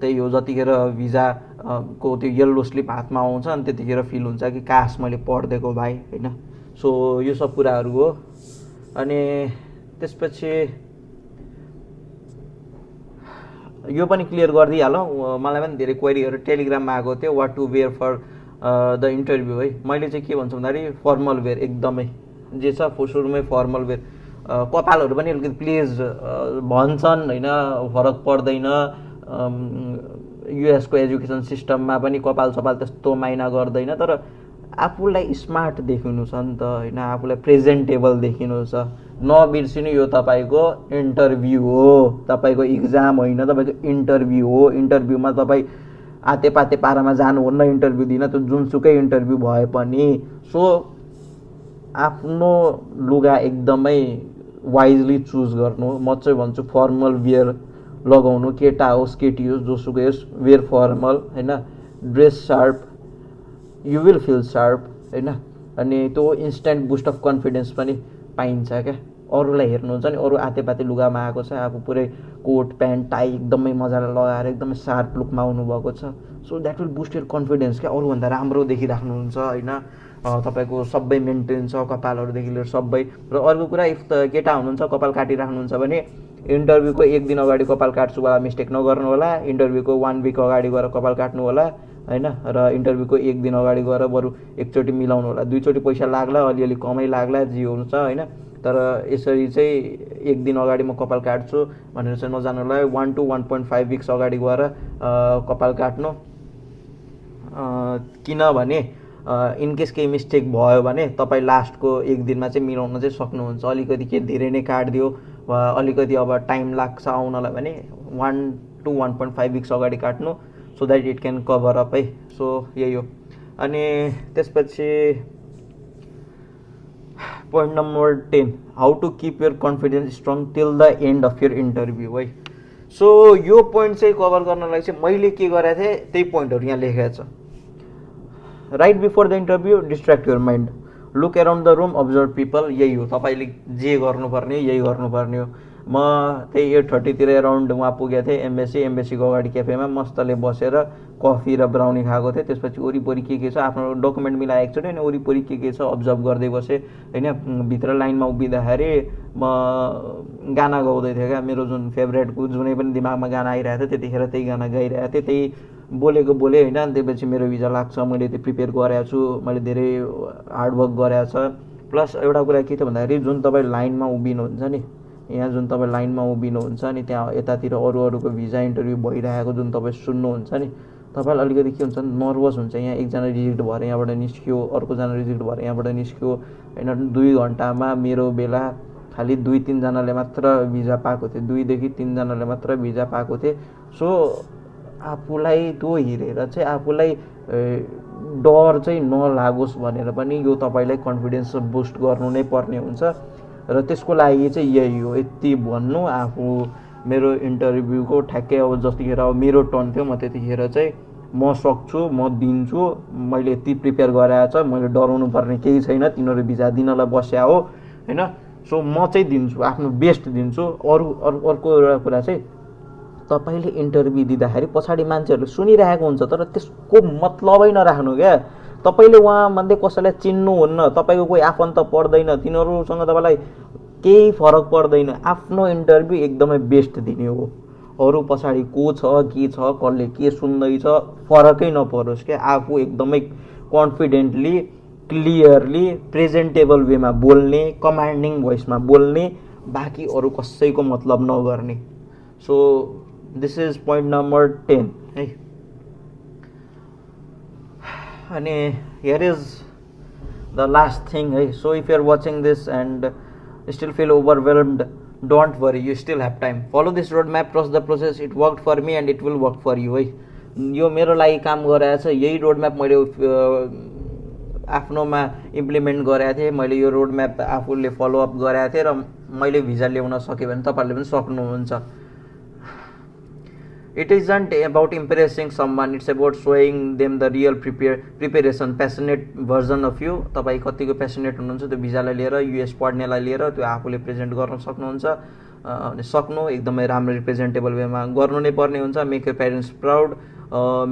त्यही हो, जतिखेर भिजा को त्यो येल्लो स्लिप हातमा आउँछ अनि त्यतिखेर फिल हुन्छ कि काश मैले पढिदिएको भाइ होइन। सो यो सब कुराहरू हो। अनि त्यसपछि यो पनि क्लियर गरिदिइहालौँ, मलाई पनि धेरै क्वेरीहरू टेलिग्राममा आएको थियो, what to wear for the interview है। मैले चाहिँ के भन्छु भन्दाखेरि फर्मल वेयर एकदमै जे छ सुरुमै फर्मल वेयर कपालहरू पनि अलिकति प्लिज भन्छन् होइन फरक पर्दैन युएसको एजुकेसन सिस्टममा पनि कपाल सपाल त्यस्तो माइना गर्दैन तर आफूलाई स्मार्ट देखिनु छ नि त होइन आफूलाई प्रेजेन्टेबल देखिनु छ नबिर्सिनु यो तपाईँको इन्टरभ्यू हो तपाईँको इक्जाम होइन तपाईँको इन्टरभ्यू हो इन्टरभ्यूमा तपाईँ आतेपाते पारामा जानुहुन्न इन्टरभ्यू दिन त्यो जुनसुकै इन्टरभ्यू भए पनि सो आफ्नो लुगा एकदमै वाइजली चुज गर्नु म चाहिँ भन्छु फर्मल वेयर लगाउनु केटा होस् केटी होस् जोसुकै होस् वेयर फर्मल होइन dress sharp you will feel sharp होइन अनि त्यो इन्स्ट्यान्ट बुस्ट अफ कन्फिडेन्स पनि पाइन्छ क्या अरूलाई हेर्नुहुन्छ नि अरू आतेपाते लुगामा आएको छ आफू पुरै कोट प्यान्ट टाई एकदमै मजाले लगाएर एकदमै सार्प लुकमा आउनुभएको छ so that will boost your confidence क्या अरूभन्दा राम्रो देखिराख्नुहुन्छ होइन तपाईँको सबै मेन्टेन छ कपालहरूदेखि लिएर सबै र अर्को कुरा इफ त केटा हुनुहुन्छ कपाल काटिराख्नुहुन्छ भने इन्टरभ्यूको एक दिन अगाडि कपाल काट्छु वा मिस्टेक नगर्नु होला इन्टरभ्यूको 1 विक अगाडि गएर कपाल काट्नु होला होइन र इन्टरभ्यूको एक दिन अगाडि गएर बरु एकचोटि मिलाउनु होला दुईचोटि पैसा लाग्ला अलिअलि कमै लाग्ला जे हुन्छ होइन तर यसरी चाहिँ एक दिन अगाडि म कपाल काट्छु भनेर चाहिँ नजानुलाई 1 to 1.5 विक्स अगाडि गएर कपाल काट्नु किनभने इनकेस केही मिस्टेक भयो भने तपाईँ लास्टको एक दिनमा चाहिँ मिलाउन चाहिँ सक्नुहुन्छ अलिकति के धेरै नै काटिदियो वा अलिकति अब टाइम लाग्छ आउनलाई भने 1 to 1.5 विक्स अगाडि काट्नु so that it can cover up है सो यही हो अनि त्यसपछि point number 10 how to keep your confidence strong till the end of your interview है सो यो पोइन्ट चाहिँ कभर गर्नलाई चाहिँ मैले के गरेको थिएँ त्यही पोइन्टहरू यहाँ लेखेको छ right before the interview distract your mind look around the room observe people यही हो तपाईँले जे गर्नुपर्ने यही गर्नुपर्ने हो म त्यही 8:30 तिर एराउन्ड उहाँ पुगेको थिएँ एम्बेसीको अगाडि क्याफेमा मस्तले बसेर कफी र ब्राउनी खाएको थिएँ त्यसपछि वरिपरि के छ आफ्नो डकुमेन्ट मिलाएको एकचोटि अनि वरिपरि के छ अब्जर्भ गर्दै बसेँ होइन भित्र लाइनमा उभिँदाखेरि म गाना गाउँदै थिएँ क्या मेरो जुन फेभरेटको जुनै पनि दिमागमा गाना आइरहेको थियो त्यतिखेर त्यही गाना गाइरहेको थिएँ त्यही बोलेको बोलेँ होइन त्यसपछि मेरो भिजा लाग्छ मैले त्यो प्रिपेयर गरेको छु मैले धेरै हार्डवर्क गरेको छ प्लस एउटा कुरा के थियो भन्दाखेरि जुन तपाईँ लाइनमा उभिनुहुन्छ नि यहाँ जुन तपाईँ लाइनमा उभिनुहुन्छ नि त्यहाँ यतातिर अरूको भिजा इन्टरभ्यू भइरहेको जुन तपाईँ सुन्नुहुन्छ नि तपाईँलाई अलिकति के हुन्छ नर्भस हुन्छ यहाँ एकजना रिजेक्ट भएर यहाँबाट निस्क्यो अर्कोजना रिजेक्ट भएर यहाँबाट निस्क्यो होइन 2 घन्टामा मेरो बेला खालि 2-3 जनाले मात्र भिजा पाएको थिएँ 2 देखि 3 जनाले मात्र भिजा पाएको थिएँ सो आफूलाई त्यो हेरेर चाहिँ आफूलाई डर चाहिँ नलागोस् भनेर पनि यो तपाईँलाई कन्फिडेन्स बुस्ट गर्नु नै पर्ने हुन्छ र त्यसको लागि चाहिँ यही हो यति भन्नु आफू मेरो इन्टरभ्यूको ठ्याक्कै अब जतिखेर अब मेरो टर्न थियो म त्यतिखेर चाहिँ म सक्छु म दिन्छु मैले यति प्रिपेयर गराएको छ मैले डराउनु पर्ने केही छैन तिनीहरू भिजा दिनलाई बस्या हो होइन सो म चाहिँ दिन्छु आफ्नो बेस्ट दिन्छु अर्को एउटा कुरा चाहिँ तपाईँले इन्टरभ्यू दिँदाखेरि पछाडि मान्छेहरूले सुनिरहेको हुन्छ तर त्यसको मतलबै नराख्नु क्या तपाईँले उहाँमध्ये कसैलाई चिन्नुहुन्न तपाईँको कोही आफन्त पर्दैन तिनीहरूसँग तपाईँलाई केही फरक पर्दैन आफ्नो इन्टरभ्यू एकदमै बेस्ट दिने हो अरू पछाडि को छ के छ कसले के सुन्दैछ फरकै नपरोस् क्या आफू एकदमै कन्फिडेन्टली क्लियरली प्रेजेन्टेबल वेमा बोल्ने कमान्डिङ भोइसमा बोल्ने बाँकी अरू कसैको मतलब नगर्ने so this is point number 10 है अनि here is the last thing है so if you are watching this and still feel overwhelmed don't worry you still have time follow this road map trust the process it worked for me and it will work for you है यो मेरो लागि काम गराएको छ यही road map मैले आफ्नोमा इम्प्लिमेन्ट गरेको थिएँ मैले यो रोड म्याप आफूले फलोअप गराएको थिएँ र मैले भिजा ल्याउन सकेँ भने तपाईँहरूले पनि सक्नुहुन्छ It isn't about impressing someone, it's about showing them the real preparation, passionate version of you. तपाईँ कतिको पेसनेट हुनुहुन्छ त्यो भिजालाई लिएर युएस पढ्नेलाई लिएर त्यो आफूले प्रेजेन्ट गर्न सक्नुहुन्छ अनि सक्नु एकदमै राम्रो रिप्रेजेन्टेबल वेमा गर्नु नै पर्ने हुन्छ make your parents proud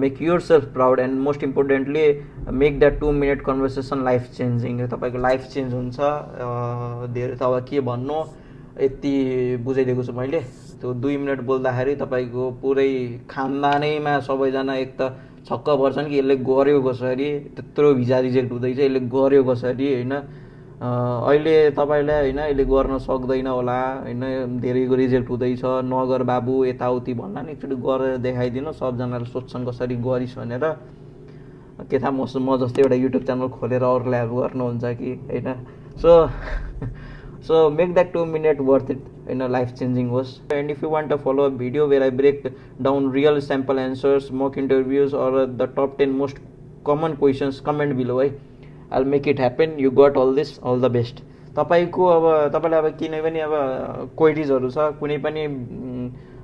make your self proud and most importantly make that 2 minute conversation life changing तपाईँको लाइफ चेन्ज हुन्छ धेरै त अब के भन्नु यति बुझाइदिएको छु मैले त्यो 2 मिनट बोल्दाखेरि तपाईँको पुरै खानदानैमा सबैजना एक त छक्क पर्छन् कि यसले गर्यो कसरी त्यत्रो भिजा रिजेक्ट हुँदैछ यसले गर्यो कसरी होइन अहिले तपाईँलाई होइन अहिले गर्न सक्दैन होला होइन धेरैको रिजेक्ट हुँदैछ नगर बाबु यताउति भन्ला नि एकचोटि गरेर देखाइदिनु सबजनाले सोध्छन् कसरी गरिस् भनेर के थाहा म जस्तै एउटा युट्युब च्यानल खोलेर अरूलाई हेल्प गर्नुहुन्छ कि होइन so make that 2 minute worth it in a life changing host. And if you want to follow a video where I break down real sample answers, mock interviews, or the top 10 most common questions, comment below. I'll make it happen. You got all this, all the best. तपाईँको अब तपाईँलाई अब कुनै पनि अब क्वेरिजहरू छ कुनै पनि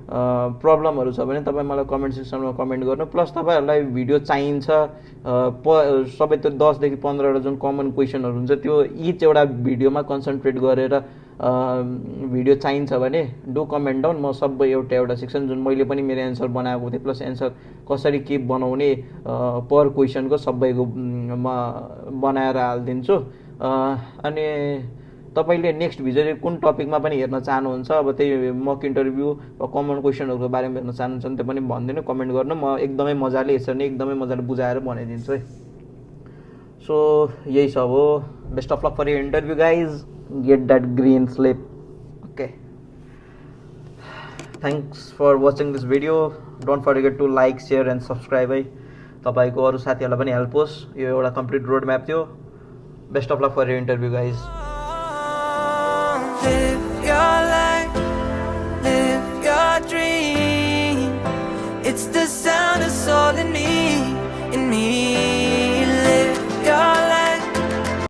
प्रब्लमहरू छ भने तपाईँ मलाई कमेन्ट सेक्सनमा कमेन्ट गर्नु प्लस तपाईँहरूलाई भिडियो चाहिन्छ सबै त्यो 10 देखि 15वटा जुन कमन क्वेसनहरू हुन्छ त्यो इच एउटा भिडियोमा कन्सन्ट्रेट गरेर भिडियो चाहिन्छ भने डु कमेन्ट डाउन म सबै एउटा सेक्सन जुन मैले पनि मेरो एन्सर बनाएको थिएँ प्लस एन्सर कसरी के बनाउने पर क्वेसनको सबैको म बनाएर हालिदिन्छु अनि तपाईँले नेक्स्ट भिडियो चाहिँ कुन टपिकमा पनि हेर्न चाहनुहुन्छ अब त्यही मक इन्टरभ्यू वा कमन क्वेसनहरूको बारेमा हेर्न चाहनुहुन्छ भने त्यो पनि भनिदिनु कमेन्ट गर्नु म एकदमै मजाले यसरी नै एकदमै मजाले बुझाएर बनाइदिन्छु है सो यही सब हो best of luck for your interview guys get that green slip okay thanks for watching this video don't forget to like share and subscribe है तपाईँको अरू साथीहरूलाई पनि हेल्प होस् यो एउटा कम्प्लिट रोड म्याप थियो best of luck for your interview guys Live your life, live your dream. It's the sound of soul in me, in me.